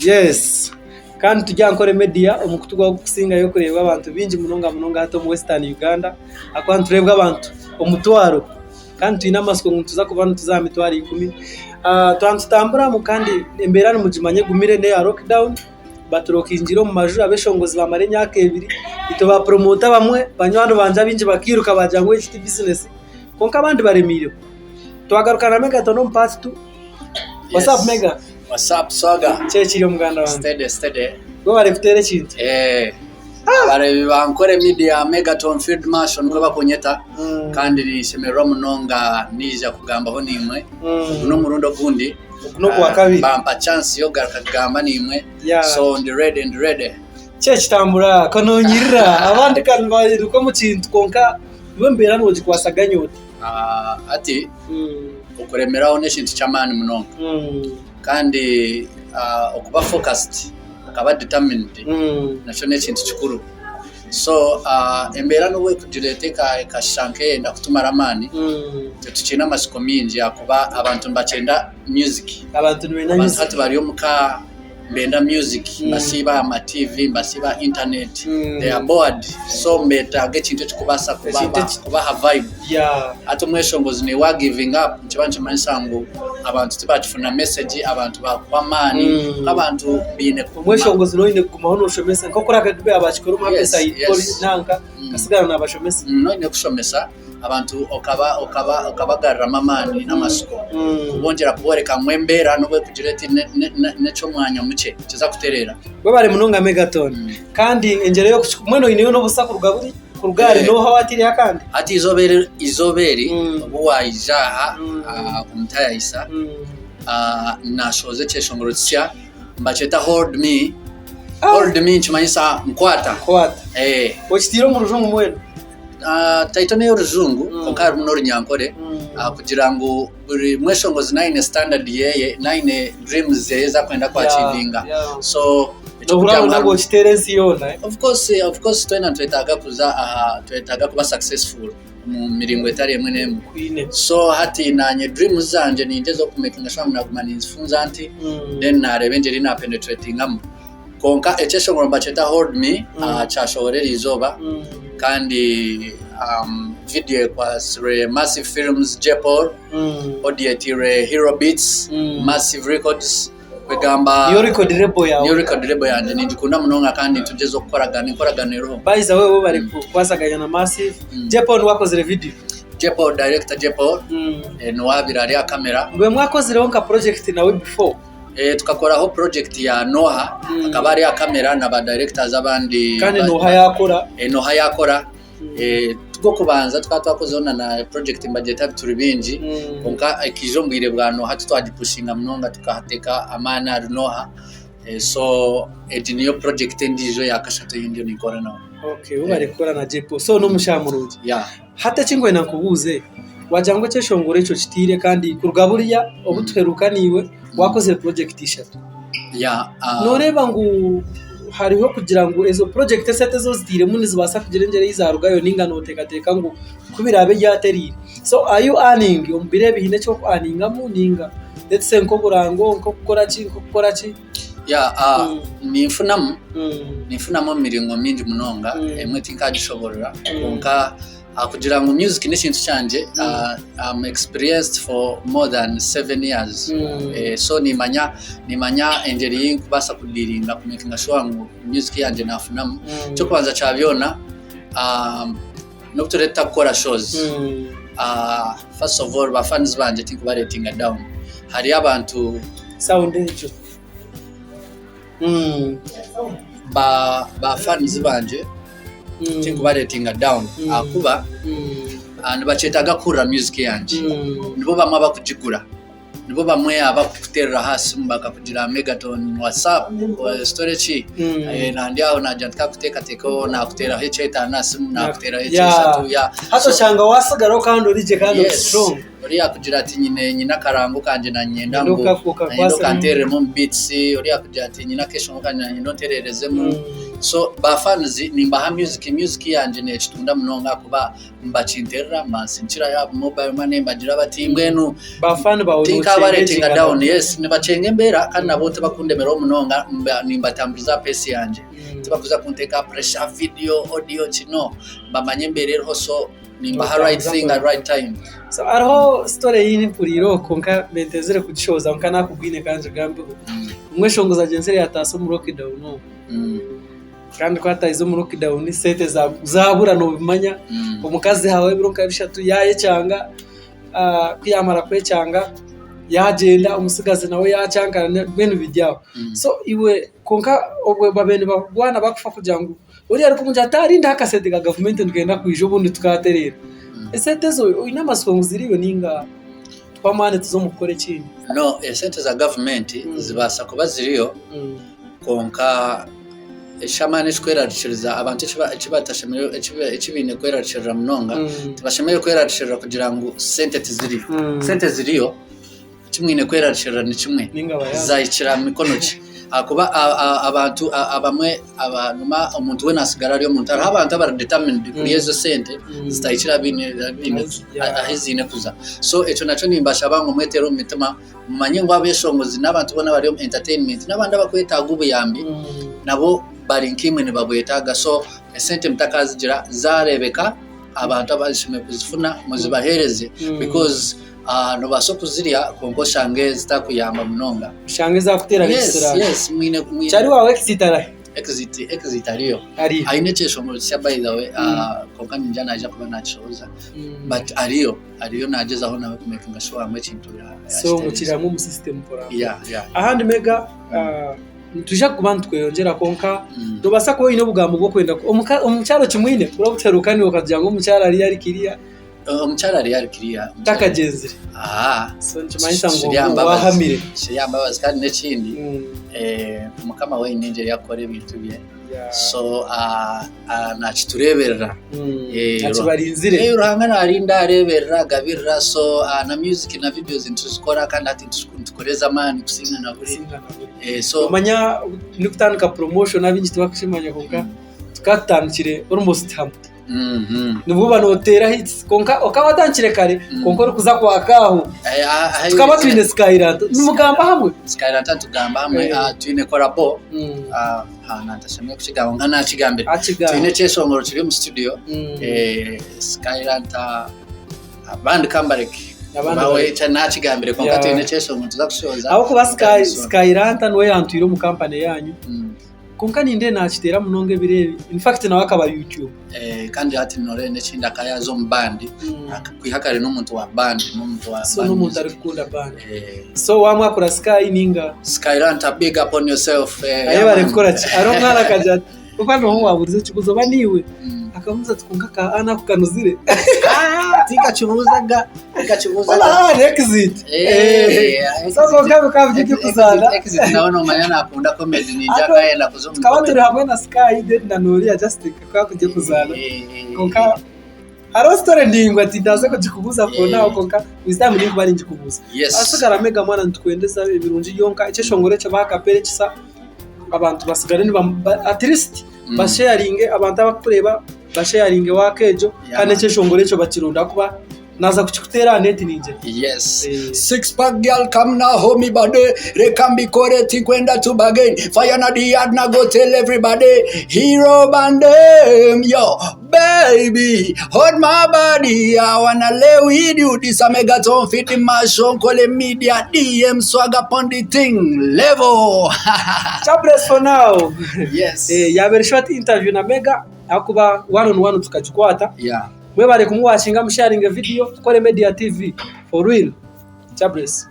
Yes kandi turi aha Nkore Media omukutu gwawe ogukusingayo kureebwa abantu baingi munonga munonga hati omu Western Uganda ahakuba nitureebwa abantu omutwaro kandi twine amatsiko ngu nituza kuba nituza aha mitwaro ikumi. Twaba nitutamburamu kandi embeera nimugimanya egumire n'eya lockdown baturokingire omu maju abeshongozi baamara emyaka ebiri itwe ba puromota abamwe banywani bangye abaingi bakairuka baagira ngu egi ti bizinesi kwonka abandi baremiireho. Twagaruka na Megaton omu part two. What's up Mega? What's up Swaga? Ki ekiri omuganda wange? Steady steady. Webare kuteera ekintu. Eh. Abareebi ba Nkore Media Megaton Field Marshal nikwo bakunyeta mm. kandi nishemererwa munonga niija kugambaho naimwe mm. ogu n'omurundi ogundi ogu n'ogwa ah, kabiri bampa chance y'okugaruka kugamba naimwe yeah. so ndi ready ndi ready kyekitambura kanonyirira abandi kanibaruka omu kintu kwonka iwe embeera nogikwasaganya ota Hati okuremeraho n'ekintu ky'amaani munonga kandi okuba focused okaba determined nakyo n'ekintu kikuru. So embeera n'obu erikugira eti ekashusha nk'eyenda kutumara amaani, itwe tukiine amatsiko maingi ahakuba abantu nibakyenda music. Abantu hati bari omuka. Nibenda music nibasiiba aha ma TV nibasiiba aha internet they are bored so nibetaaga ekintu ekikubaasa kubaha vibe. Hati omweshongozi naiwe wa giving up nikiba nikimanyisa ngu abantu tibakifuna message abantu bakuhwa amaani abantu baine kuguma. Omweshongozi noba oine kugumaho noshomesa nk'oku Ragadube yaaba akikora omu Happy nanka akasigara nabashomesa. Noba oine kushomesa. abantu okabagaruramu amaani n'amatsiko kubongyera kubooreka ngu embeera n'obu erikugira eti n'eky'omwanya mukye nikiza kutereera. Webare munonga Megaton. Kandi engyero y'oku mbwenu oineyo n'obusa kuruga buri kuruga ahari n'oha owaataireho akandi? Hati eizooba eri eizooba eri obu waija aha kumutayayisa naashohoza ekyeshongoro kisya nibakyeta hold me, hold me nikimanyisa nkwata. Nkwata. Okitaire omu rujungu mbwenu? Title n'ey'orujungu kwonka harimu n'orunyankore kugira ngu buri mweshongozi naaba aine standard yeye naaba aine dreams zeye ezi arikwenda ku achievinga so Nohurira ngu nabwo okiteera ensi yoona. Of course of course twena nitwetaaga kuza aha nitwetaaga kuba successful omu miringo etari emwe n'emwe so hati naanye dreams zangye ningyezaho ku makinga sure ngu naguma ninzifunza nti then nareeba engyeri ei napenetratingamu. Kwonka ekyeshongoro nibakyeta Hold Me kyashohora eriizooba kandi vidiyo ekwatsirwe Massive Films J-Paul, audio etiirwe Hero Beats, Massive Records kwegamba Niyo record label yaawe? Niyo record label yangye ningikunda munonga kandi nitugyezaho kukoragana enkoragana eriho. By the way webare kukwasaganya na Massive. J-Paul niwe akozire vidiyo? J-Paul, director J-Paul niwe abaire ari aha kamera. Mbwenu mwakozireho nka project nawe before? Tukakoraho project ya Noha akaba ari aha kamera na ba directors abandi. Kandi Noha yakora. Noha yakora. Tigw'okubanza tukaba twakozeho na na project nibagyeta Turi Baingi kwonka ekaija omu bwire bwa Noha titwagipushinga munonga tukateeka amaani ahari Noha so egi niyo project endiijo eya kashatu ei ndiyo ninkora nawe. Okay webare kukora na J-Paul so n'omushaija murungi. Yeah. Hati eki ndikwenda nkubuuze, waagira ngu ekyeshongoro ekyo kitiire kandi kuruga buriya obu tuheruka naiwe waakozire purojekiti ishatu. Nooreeba ngu hariho kugira ngu ezo purojekiti esente ezi ozitairemu nizibaasa kugira engyeri ei zaarugayo nainga nooteekateeka ngu ku biraabe byatereire. So are you earning omu biro ebi haine eki orikuaningamu nainga let's say nk'oburango, nk'okukora ki, nk'okukora ki? Ninfunamu ninfunamu omu miringo mingi munonga emwe tinkagishoborora kwonka kugira ngu music n'ekintu kyangye am experienced for more than 7 years so nimanya nimanya engyeri ei nkubaasa kudiringa kumekinga sure ngu music yangye nafunamu. Eky'okubanza kya byona n'obu turiyo tutakukora shows first of all ba fans bangye tinkubaretinga down hariyo abantu Sound egyo. Ba ba fans bangye tinkubaretinga down ahakuba nibakyetaaga kuhurira music yangye nibo bamwe abakugigura. Nibo bamwe abakukuteerera aha simu bakakugira Megaton what's up story ki? Nandi aho naagira nti kakuteekateekaho naakuteeraho eky'etaano aha simu naakuteeraho eky'eshatu yeah. Hati oshanga waasigaraho kandi ori gye kandi ori strong. Oriya akugira ati nyine nyine akarango kangye nanyenda ngu nanyenda okanteereremu omu beats, oriya akugira ati nyine akeshongo kangye nanyenda ontererezemu. So ba fans nimbaha music, music yangye nekitunda munonga ahakuba mbakinterera, mbansinkira aha mobile money mbagira bati mbwenu Ba fan bawe tinkabaretinga nokyenga down. Yes, nibakyenga embeera kandi nabo tibakundemeraho munonga nimbatamburiza aha pace yangye. Tibakuza kunteeka aha pressure video, audio ki no. Bamanya embeera eriho so nimbaha right thing at right time. So hariho story ei mpuriire okwo kwonka bentezire kugishohoza kwonka nakugwine ka ngigambeho. Omweshongozi agyenzire yataasa omu lockdown omu kandi ku ataahize omu lockdown sente zabura nobimanya, omukazi hahwaho ebiro nka bishatu yayekyanga, ku yamara kwekyanga yagyenda omutsigazi nawe yakyankarana mbwenu biri aho. So iwe kwonka obwe babaire nibarwana bakufa kugira ngu Oriya arikumugira ati rinda akasente ka gavumenti nikenda kwija obundi tukatereera. Esente ezo oine amatsiko ngu ziriyo ninga twamara tuze omu kukora ekindi? No, esente za gavumenti zibaasa kuba ziriyo kwonka eky'amaani ekikwerarikiriza abantu eki baine kwerarikirira munonga tibashemereire kwerarikirira kugira ngu sente tiziriyo. Sente ziriyo. Eki mwine kwerarikirira ni kimwe, zahikira aha mikono ki? Ahakuba abantu abamwe omuntu weena atsigara ari omuntu. Hariho abantu abari determined kurya ezo sente zitahikire ahu ziine kuza. So ekyo nakyo nimbashaba ngu mweteere omu mitima mumanye ngu abeshongozi n'abantu boona abari omu entertainment n'abandi abakwetaaga obuyambi nabo bari nkaimwe nibabwetaaga. So esente mutakazigira zareebeka abantu abashemereire kuzifuna muzibaheereze because Nobaasa okuzirya kwonka oshange zitakuyamba munonga. Oshange zakuteera Yes, n'ekisiraani. yes, mwine mwine Kyari waawe exit arahi? exit exit ariyo. Ariyo. Aine ekyeshongoro kisya by the way kwonka ningira naija kuba nakishohoza but ariyo ariyo nagyezaho nawe ku makinga sure ngu ekintu So yakitereeza. mukiri hamwe omu system mpora mpora. Yeah, yeah. Ahandi Mega nitwija kuba nitweyongyera kwonka nobaasa kuba oine obugambo bw'okwenda omukyara okimwine? Kuri orikutereruka okagira ngu omukyara ariyo ari kiriya. Omukyara ari ari kiriya. Takagyenzire. So nikimanyisa ngu wahamire. Kiri aha mbabazi kandi n'ekindi Mukama we aine engyeri arikukora ebintu bye so nakitureeberera. Akibarinzire. Ruhanga narinda areeberera agabirira so na music na videos nituzikora kandi hati nitukora ez'amaani kusinga na buri. Nomanya ndikutandika promotion abaingi tibakukimanya kwonka tukaba tutandikire almost hamwe. Nibwo oba nooteera hits kwonka okaba watandikire kare kwonka orikuza kwaka aho. Tukaba twine Skylanta nimugamba hamwe? Skylanta nitugamba hamwe twine collabo ntashemereire kukigamba kwonka nakigambire. Twine ekyeshongoro kiri omu studio Skylanta abandi kambareke nakigambire kwonka twine ekyeshongoro nituza kushohoza. Ahabw'okuba Skylanta niwe yantwire omu kampani yaanyu. Kwonka nindeeba naakiteera munonga ebiro ebi. In fact nawe akaba YouTube. Kandi hati noreeba n'ekindi akaba yaaza omu band kwiha kare n'omuntu wa band n'omuntu wa So n'omuntu arikukunda band. So waamwakura Sky ninga? Skylanta big up on yourself. Ayebare kukora ki? Hariho omwana akagira ati oba niiwe ou waabuurize ekibuuzo oba niiwe? Akamubuuza ati kwonka ka Anna ako kanuzire? Tinkakibuuzaga. Exit. So kwonka bikaba biri eby'okuzaana. Exit nawe nomanya nakunda comedy ningira akayenda kuza omu Tukaba comedy. turi hamwe na Sky then na Noria just tukaba turi kuzaana. Kwonka hariho story ndaingwa tindaza kugikubuuza for now kwonka with time ninkuba ningikubuuza. Yes. Ahasigara Mega mwana nitukwendeza ebirungi byonka ekyeshongoro ekyo baha akapera ekisa abantu basigare niba at least basheyaringe abantu abakukureeba basheyaringe waaka egyo kandi ekyeshongoro ekyo bakironde ahakuba Naaza kukikuteera aha neeti ningira. Yes. Six pack girl come now hold me body Reka mbikore tinkwenda to bargain Fire na the yard na go tell everybody Hero bandem yo baby Hold my body I wanna lay with you This a megaton fit the mash Nkole media DM swag upon the thing level Chabless for now. Yes. Eh, yaaba eri short interview na Mega ahakuba one on one tukagikwata. Yeah. Mwebare kumuwakinga musharinge vidiyo tukore media TV for real. Chabless.